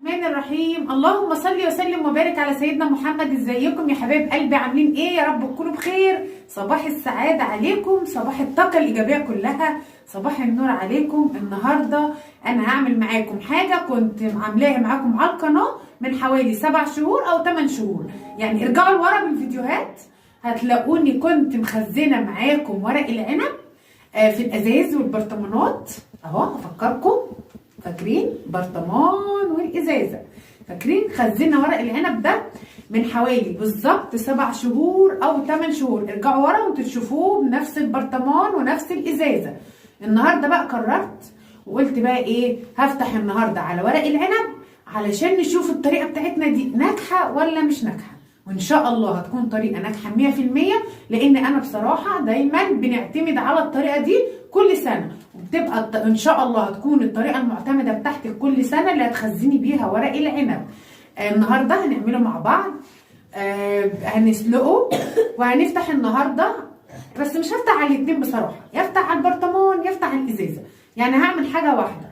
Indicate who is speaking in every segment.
Speaker 1: الرحمن الرحيم. اللهم صل وسلم وبارك على سيدنا محمد. ازيكم يا حبايب قلبي؟ عاملين ايه؟ يا رب تكونوا بخير. صباح السعادة عليكم، صباح الطاقة الايجابية كلها، صباح النور عليكم. النهارده انا هعمل معاكم حاجة كنت عاملاها معاكم على القناة من حوالي 7 شهور او 8 شهور، يعني ارجعوا لورا بالفيديوهات هتلاقوني كنت مخزنة معاكم ورق العنب في الازاز والبرطمانات. اهو هفكركم، فاكرين برطمان والازازه؟ فاكرين خزنا ورق العنب ده من حوالي بالظبط 7 شهور او 8 شهور. ارجعوا ورا وانتوا تشوفوه بنفس البرطمان ونفس الازازه. النهارده بقى قررت وقلت بقى ايه، هفتح النهارده على ورق العنب علشان نشوف الطريقة بتاعتنا دي ناجحة ولا مش ناجحة، وان شاء الله هتكون طريقه ناجحة 100%، لان انا بصراحة دايما بنعتمد على الطريقة دي كل سنة، وبتبقى ان شاء الله هتكون الطريقة المعتمدة بتاعتك كل سنة اللي هتخزني بيها ورق العنب. النهارده هنعمله مع بعض، هنسلقه وهنفتح النهارده، بس مش هفتح على الاتنين بصراحة، يفتح على البرطمان يفتح على الازازه، يعني هعمل حاجة واحدة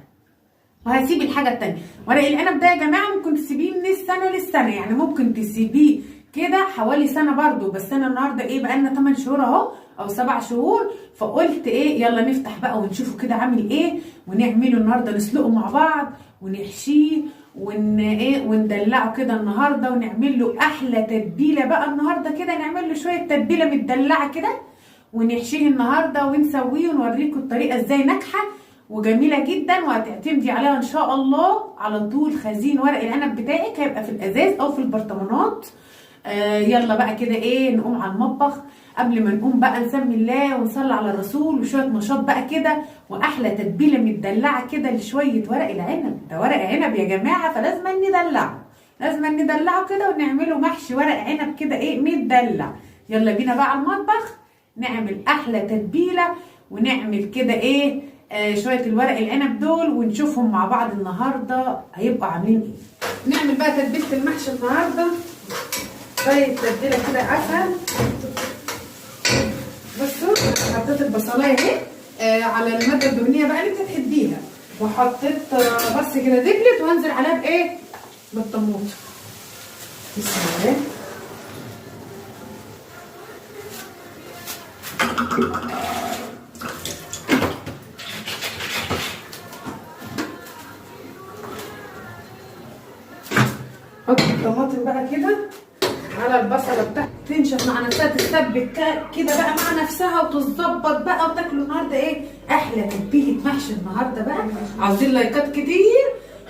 Speaker 1: وهسيب الحاجة التانية. ورق العنب ده يا جماعة ممكن تسيبيه من السنة للسنة، يعني ممكن تسيبيه كده حوالي سنة برضو، بس انا النهارده ايه بقالنا 8 شهور اهو او 7 شهور، فقلت ايه يلا نفتح بقى ونشوفه كده عامل ايه، ونعمله النهارده، نسلقه مع بعض ونحشيه ون ايه وندلعه كده النهارده، ونعمل له احلى تتبيله بقى النهارده كده، نعمل له شوية تتبيله متدلعه كده ونحشيه النهارده ونسويه ونوريكم الطريقة ازاي ناجحة وجميلة جدا وهتعتمدي عليها ان شاء الله على طول. خزين ورق العنب بتاعك هيبقى في الازاز او في البرطمانات. يلا بقى كده ايه نقوم على المطبخ. قبل ما نقوم بقى نسمي الله ونصلي على الرسول وشوية نشاط بقى كده واحلى تتبيله متدلعه كده لشويه ورق العنب. ده ورق عنب يا جماعة، فلازم ندلعه، لازم ندلعه كده ونعمله محشي ورق عنب كده ايه متدلع. يلا بينا بقى على المطبخ نعمل احلى تتبيله ونعمل كده ايه شوية الورق العنب دول ونشوفهم مع بعض النهارده هيبقوا عاملين ايه. نعمل بقى تتبيله المحشي النهارده. طيب تتبيله كده اسهل. بصوا حطيت البصلايه اهي على المادة الدهنية بقى اللي انت تحبيها، وحطيت بس كده دبلت، وهنزل عليها بايه؟ بالطماطم. بسم الله. حط الطماطم بقى كده على البصله بتاعتك، تنشف مع نفسها، تتسبك كده بقى مع نفسها وتتظبط بقى، وتاكلوا النهارده ايه احلى تتبيله محشي النهارده بقى. عاوزين لايكات كتير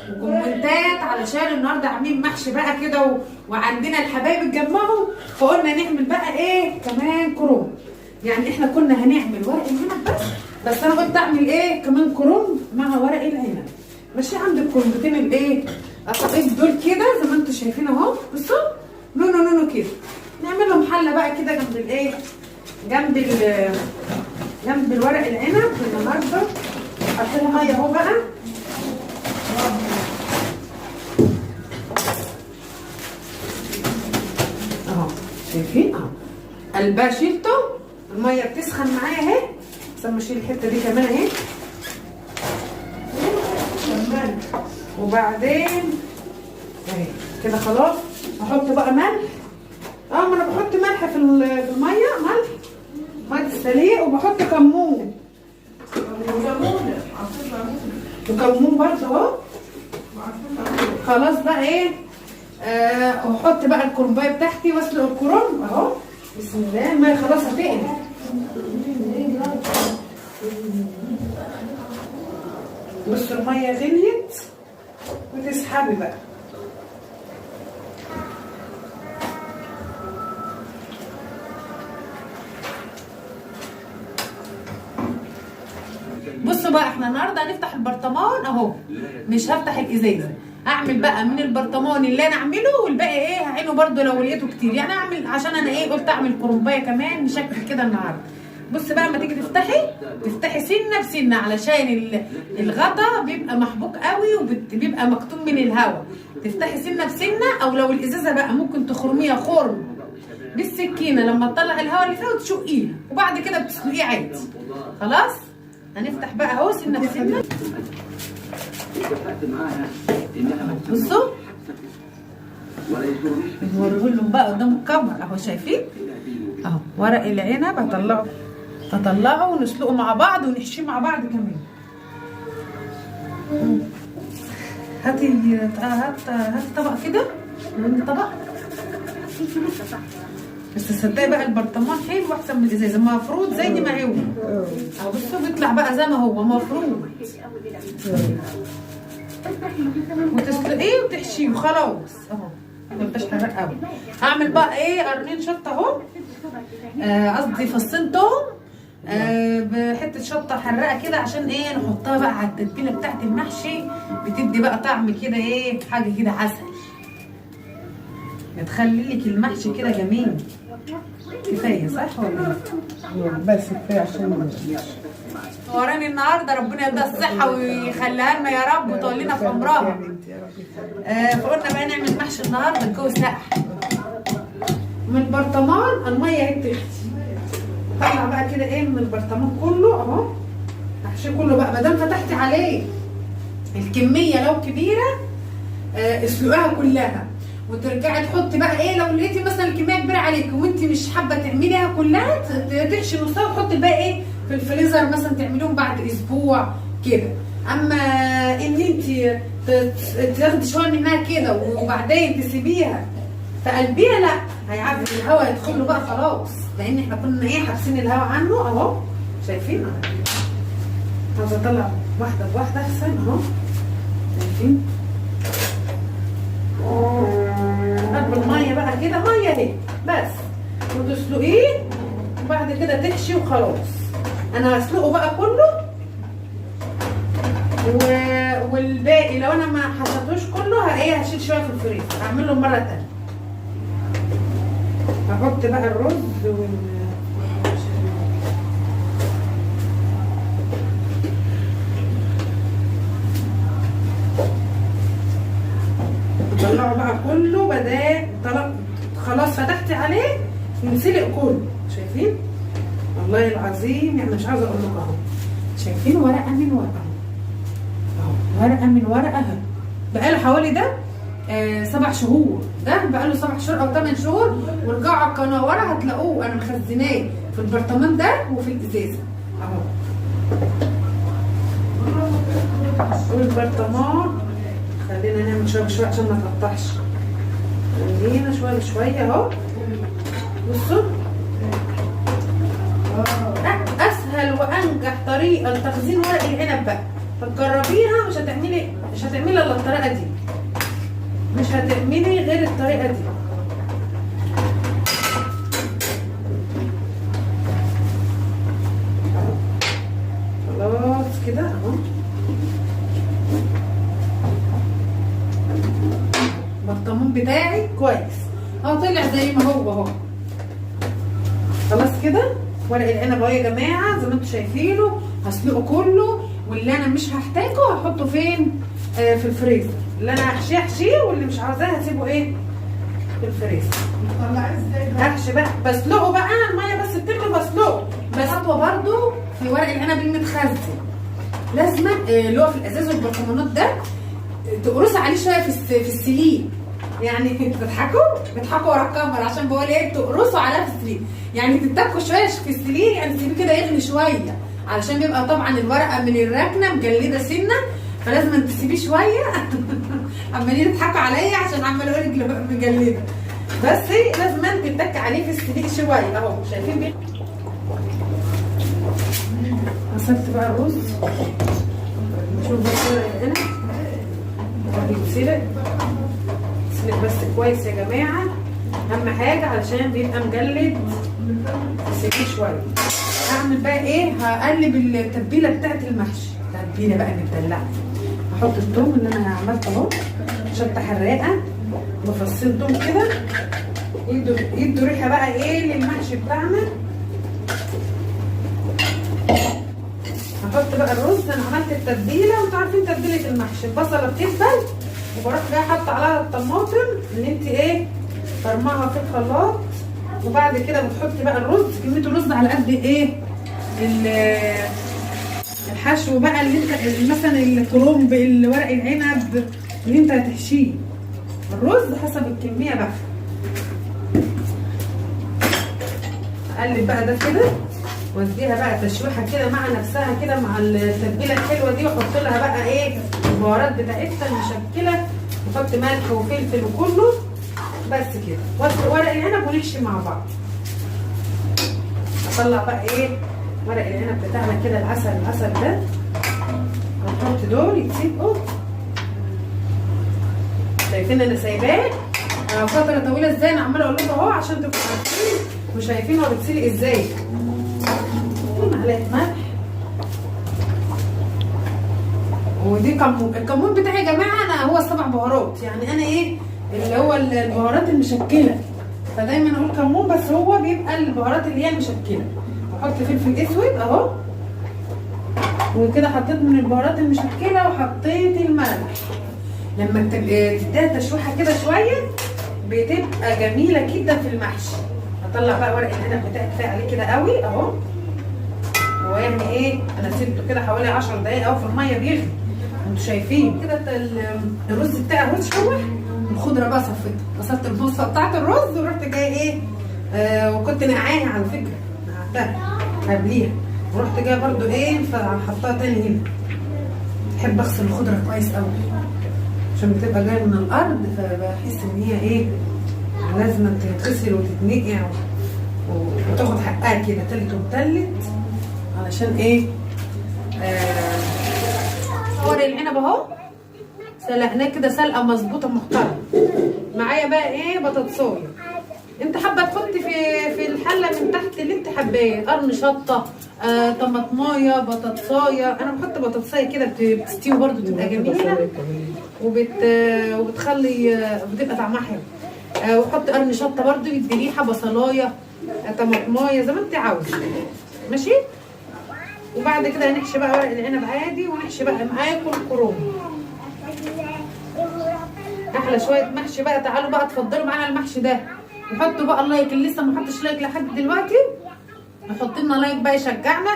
Speaker 1: وكومنتات علشان النهارده عاملين محشي بقى كده وعندنا الحبايب اتجمعوا، فقلنا نعمل بقى ايه كمان كرنب. يعني احنا كنا هنعمل ورق العنب بس انا قلت اعمل ايه كمان كرنب مع ورق العنب. ماشي، عند الكرنبتين الايه الطقيق دول كده زي ما انتم شايفين اهو، بصوا نونو نونو كده، نعمل لهم حله بقى كده جنب الايه، جنب الورق العنب النهارده. حط لها مية اهو بقى. اهو شايفين اهو قلبها شيلته، المية بتسخن معايا اهي، بس اما اشيل الحتة دي كمان اهي. وبعدين اهي كده خلاص. هحط بقى ملح، ما انا بحط ملح في المية، ملح مية السليق، وبحط كمون وكمون برضه اهو. خلاص بقى ايه واحط بقى الكرنبايه بتاعتي واسلق الكرنب اهو. بسم الله. المية خلاص هتقلب. بصوا المية غليت وتسحبي بقى. بصوا بقى احنا النهارده هنفتح البرطمان اهو، مش هفتح الازازه، اعمل بقى من البرطمان اللي انا اعمله والباقي ايه هعينه برده لو لقيته كتير، يعني اعمل عشان انا ايه قلت اعمل كرنبايه كمان نشكل كده النهارده. بص بقى اما تيجي تفتحي سنة بسنة علشان الغطا بيبقى محبوك قوي وبيبقى مكتوم من الهواء. تفتحي سنة بسنة، او لو الازازه بقى ممكن تخرميها خرم بالسكينة لما تطلع الهواء اللي فيها وتشقيها، وبعد كده بتسلقيه عادي. خلاص هنفتح بقى اهو سنة بسنة. بصوا نوريه لهم بقى قدام الكاميرا اهو، شايفين اهو ورق العنب. هطلعه ونسلقه مع بعض ونحشيه مع بعض كمان. هاتي هات طبق كده، طبق بس. تصدقي بقى البرطمان حلو احسن من الازازه، المفروض زي ما هو اهو. بصوا بيطلع بقى زي ما هو مفروض، وتسلقيه وتحشيه وخلاص اهو. ما يبقاش حراق قوي. هعمل بقى ايه؟ قرنين شطه اهو، قصدي فصين توم، بحته شطه حراقه كده، عشان ايه؟ نحطها بقى على التتبيله بتاعت المحشي، بتدي بقى طعم كده ايه، حاجة كده عسل، بتخلي لك المحشي كده جميل. كفاية صح ولا
Speaker 2: إيه؟ بس كفاية عشان
Speaker 1: وراني النهارده، ربنا يديها الصحة ويخليها لنا يا رب ويطول لنا في عمرها. فقلنا بقى نعمل محشي النهارده، الجو ساقع. من البرطمان المية اهي بتغلي، طلع بقى كده ايه من البرطمان كله اهو، احشيه كله بقى. ما دام فتحتي عليه الكمية لو كبيرة اسلقيها كلها، وترجعي تحطي بقى ايه لو لقيتي مثلا الكمية كبيرة عليك وانت مش حابة تعمليها كلها، تحشي نصها وتحطي الباقي ايه في الفريزر مثلا، تعمليهم بعد اسبوع كده. اما ان انت تاخدي شوية منها كده وبعدين تسيبيها في قلبيها، لا هيعبي الهواء يدخل له بقى خلاص، لان احنا كنا ايه حابسين الهواء عنه اهو. شايفين؟ عاوزه اطلع واحدة بواحدة احسن اهو. شايفين؟ قلب المية بقى كده، مية اهي بس، وتسلقيه وبعد كده تحشي وخلاص. انا هسلقه بقى كله والباقي لو انا ما حشيتوش كله ايه هشيل شوية في الفريزر، هعمله مرة تانية. هحط بقى الرز طلعه بقى كله، بدأ خلاص فتحتي عليه ينسلق كله. شايفين؟ والله العظيم يعني مش عاوزه اقول لكم اهو. شايفين؟ ورقة من ورقة اهو، ورقة من ورقة اهو. بقاله حوالي ده 7 شهور، ده بقاله 7 شهور او 8 شهور. وارجعوا على القناة ورا هتلاقوه انا مخزناه في البرطمان ده وفي الازازه اهو. والبرطمان خلينا نعمل شوية بشوية عشان ما تقطعش، خلينا شوية بشوية اهو. بصوا اسهل وانجح طريقه لتخزين ورق العنب بقى، فتجربيها مش هتعملي الا الطريقة دي، مش هتعملي غير الطريقة دي. خلاص كده اهو. البرطمان بتاعي كويس اهو، طلع زي ما هو اهو. خلاص كده ورق العنب اهو يا جماعة زي ما انتم شايفينه، هسلقه كله، واللي انا مش هحتاجه هحطه فين؟ في الفريزر. اللي انا هحشيه هحشيه، واللي مش عاوزاه هسيبه ايه؟ في الفريزر. هحشي بقى، بسلقه بقى المية بس بتغلي بسلقه. بس خطوة برده في ورق العنب المتخزن لازم اللي هو في الازاز والبرطمانات ده تقرصي عليه شوية في السليق. يعني بتضحكوا ورا الكاميرا عشان بقول ايه، تقرصوا عليها في السليق، يعني تتكوا شوية في السليق، يعني تسيبيه كده يغلي شوية، علشان بيبقى طبعا الورقة من الركنه مجلده سنة، فلازم تسيبيه شوية. عمالين يضحكوا عليا عشان عمال اقول مجلده، بس لازم تتك عليه في السليق شوية اهو. شايفين بيه؟ غسلت بقى الرز، نشوف بس ورق العنب بيتسلق. يتسلق بس كويس يا جماعة، اهم حاجة علشان بيبقى مجلد، تسيبيه شوية. هعمل بقى ايه؟ هقلب التتبيله بتاعت المحشي، التتبيله بقى متدلعه. هحط الثوم اللي انا عملته اهو، شطه حراقه بفصين توم كده، يدوا ريحه بقى ايه للمحشي بتاعنا. هحط بقى الرز. انا عملت التتبيله وانتوا عارفين تتبيله المحشي، البصله بتدبل وبروح جاية حاطه عليها الطماطم اللي انت ايه فرماها في الخلاط، وبعد كده بتحطي بقى الرز، كمية الرز على قد ايه الحشو بقى اللي انت مثلا الكرنب، الورق العنب اللي انت هتحشيه. الرز حسب الكمية بقى. اقلب بقى ده كده واديها بقى تشويحه كده مع نفسها كده مع التتبيله الحلوة دي، واحط لها بقى ايه البهارات بتاعتها المشكلة، واحط ملح وفلفل وكله بس كده، واسلق ورق العنب ونحشي مع بعض. اطلع بقى ايه ورق العنب بتاعنا كده، العسل العسل ده هنحط دول يتسلقوا. شايفين انا سايباه فترة طويلة ازاي؟ انا عماله اقول لكم اهو عشان تبقوا عارفين وشايفين هو بيتسلق ازاي. معلقه ملح، ودي كمون. الكمون بتاعي يا جماعة انا هو 7 بهارات، يعني انا ايه اللي هو البهارات المشكلة، فدايما اقول كمون بس هو بيبقى البهارات اللي هي المشكلة. بحط فلفل اسود اهو، وكده حطيت من البهارات المشكلة وحطيت الملح. لما تديها تشويحه كده شوية بتبقى جميلة جدا في المحشي. هطلع بقى ورق العنب بتاعي كفاية عليه كده قوي اهو. هو يعني ايه، انا سيبته كده حوالي 10 دقايق اهو في المية بيغلي، انتوا شايفين كده الرز بتاعي اهو اتشوح. الخضرة بقى صفيتها، غسلت البصه بتاعت الرز ورحت جاية ايه وكنت نقعاها على فكرة، نقعتها قبليها ورحت جاية برده ايه فحطها تاني هنا. بحب اغسل الخضرة كويس قوي عشان بتبقى جاية من الارض، فبحس ان هي ايه لازم تتغسل وتتنقع وتاخد حقها كده تلت ومتلت، علشان ايه ورق العنب اهو سلقناه كده سلقه مظبوطة محترمه. معايا بقى ايه بطاطسايه، انت حابة تحطي في الحلة من تحت اللي انت حباه، قرن شطه، طماطمايه، بطاطسايه. انا بحط بطاطسايه كده بتستوي برده بتبقى جميلة وبتخلي بتبقى طعمها حلو. وحط قرن شطه برده يدي ريحه، بصلايه، طماطمايه، زي ما انت عاوزه ماشي. وبعد كده هنحشي بقى ورق العنب عادي، ونحشي بقى معاكم الكرنب. احلى شوية محشي بقى، تعالوا بقى اتفضلوا معانا المحشي ده. وحطوا بقى ال like، اللي لسه ما حطش like لحد دلوقتي يحط لنا like بقى يشجعنا،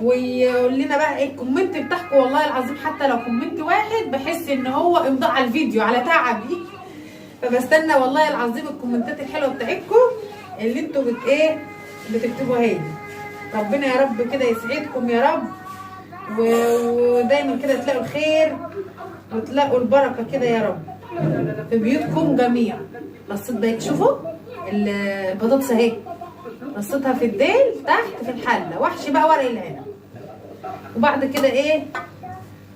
Speaker 1: ويقول لنا بقى ايه ال comment بتاعكم. والله العظيم حتى لو comment واحد بحس ان هو امضاء على الفيديو على تعبي، فبستنى والله العظيم الكومنتات الحلوة بتاعتكم اللي انتوا ايه بتكتبوها لي. ربنا يا رب كده يسعدكم يا رب، ودايما كده تلاقوا الخير وتلاقوا البركة كده يا رب في بيوتكم جميعا. رصيت بقى، شوفوا البطاطس اهي رصيتها في الديل تحت في الحلة، واحشي بقى ورق العنب. وبعد كده ايه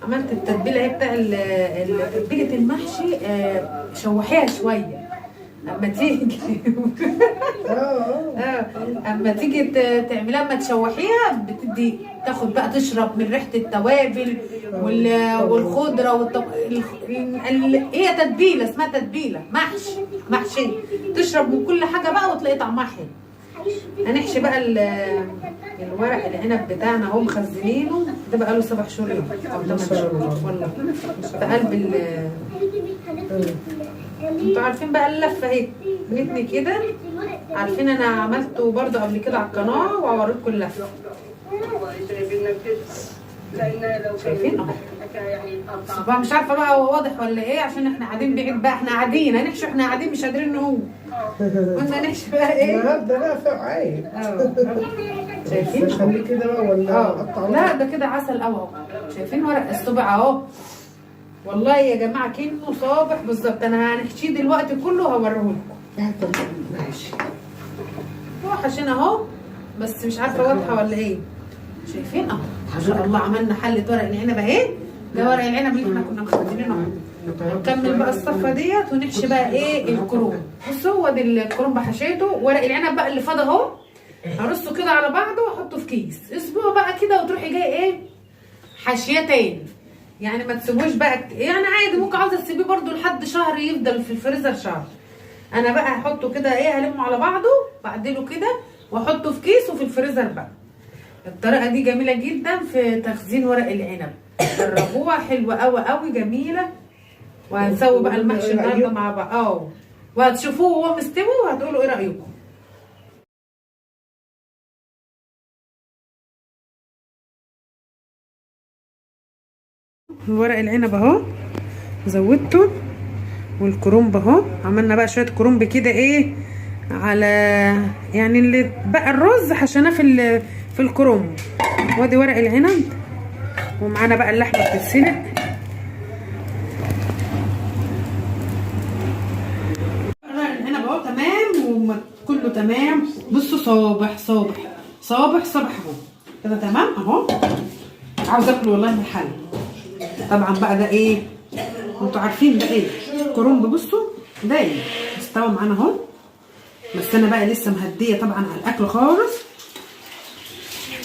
Speaker 1: عملت التتبيله اهي بتاع تتبيله المحشي. شوحيها شوية اما تيجي اما تيجي تعمليها، اما تشوحيها بتدي تاخد بقى تشرب من ريحه التوابل والخضره هي تتبيله اسمها تتبيله محشي، محشيه تشرب من كل حاجة بقى وتلاقي طعمها حلو. هنحشي بقى الورق العنب بتاعنا اهو مخزنينه ده بقى له 7 شهور او 8 شهور والله في قلب انتوا عارفين بقى اللفة اهي نتني كده، عارفين انا عملته برده قبل كده على القناة وهوريكم اللفة. شايفين اهو بقى، مش عارفه بقى هو واضح ولا ايه عشان احنا قاعدين بعيد بقى، احنا قاعدين هنحشي احنا قاعدين مش قادرين نقوم. قلنا نحشي بقى ايه
Speaker 2: النهارده بقى فوق عيب.
Speaker 1: شايفين؟
Speaker 2: خليه كده بقى ولا اقطع؟
Speaker 1: لا ده كده عسل قوي اهو. شايفين ورق الصبع اهو، والله يا جماعة كأنه صابح بالظبط. انا هنحشيه دلوقتي كله وهوريهولكم. ماشي هو حشينا اهو بس مش عارفه واضحة ولا ايه. شايفين اهو ما شاء الله عملنا حله ورق العنب اهي، ده ورق العنب اللي احنا كنا مخزنينه اهو. نكمل بقى الصفة ديت ونحشي بقى ايه الكرنب. بصوا هو ده الكرنب حشيته، ورق العنب بقى اللي فاضي اهو هرصه كده على بعضه واحطه في كيس اسبوع بقى كده، وتروحي جاية ايه حاشية تاني. يعني ما تسيبوش بقى يعني عادي ممكن عاوزه تسيبيه برده لحد شهر، يفضل في الفريزر شهر. انا بقى هحطه كده ايه هلمه على بعضه بعدله كده واحطه في كيس وفي الفريزر بقى. الطريقة دي جميلة جدا في تخزين ورق العنب، جربوها حلوة قوي قوي جميلة. وهنسوي بقى المحشي النهارده مع بعض وهتشوفوه وهو مستوي وهتقولوا ايه رايكم. ورق العنب اهو زودته، والكرنب اهو، عملنا بقى شوية كرنب كده ايه على يعني اللي بقى الرز حشيناه في الكرنب. وادي ورق العنب، ومعانا بقى اللحمة بتتسلق. ورق العنب اهو تمام، وكله تمام. بصوا صابح صابح صابح صبح اهو كده تمام اهو. عاوز اكل والله من الحل. طبعا بقى ده ايه، انتوا عارفين ده ايه، كرنب. بصوا ده ايه استوى معانا اهو، بس انا بقى لسه مهديه طبعا على الاكل خالص.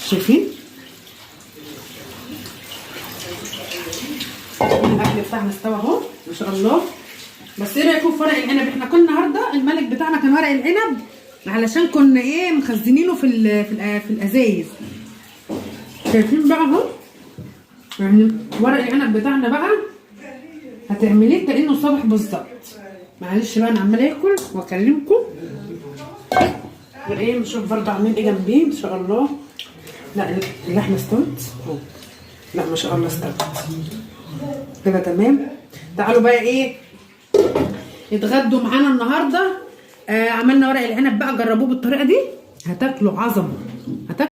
Speaker 1: شايفين الاكل بتاعنا استوى اهو ما شاء الله. بس ايه رايكم في ورق العنب؟ احنا كنا النهارده الملك بتاعنا كان ورق العنب، علشان كنا ايه مخزنينه في الازايز. شايفين بقى اهو، يعني ورق العنب بتاعنا بقى هتعمليه كانه صبح بالظبط. معلش بقى انا عماله اكل واكلمكم. وايه نشوف برضه عاملين ايه جنبيه ان شاء الله. لا اللحمة استوت، لا ما شاء الله استوت كده تمام. تعالوا بقى ايه اتغدوا معانا النهارده. عملنا ورق العنب بقى، جربوه بالطريقة دي هتاكلوا عظمه.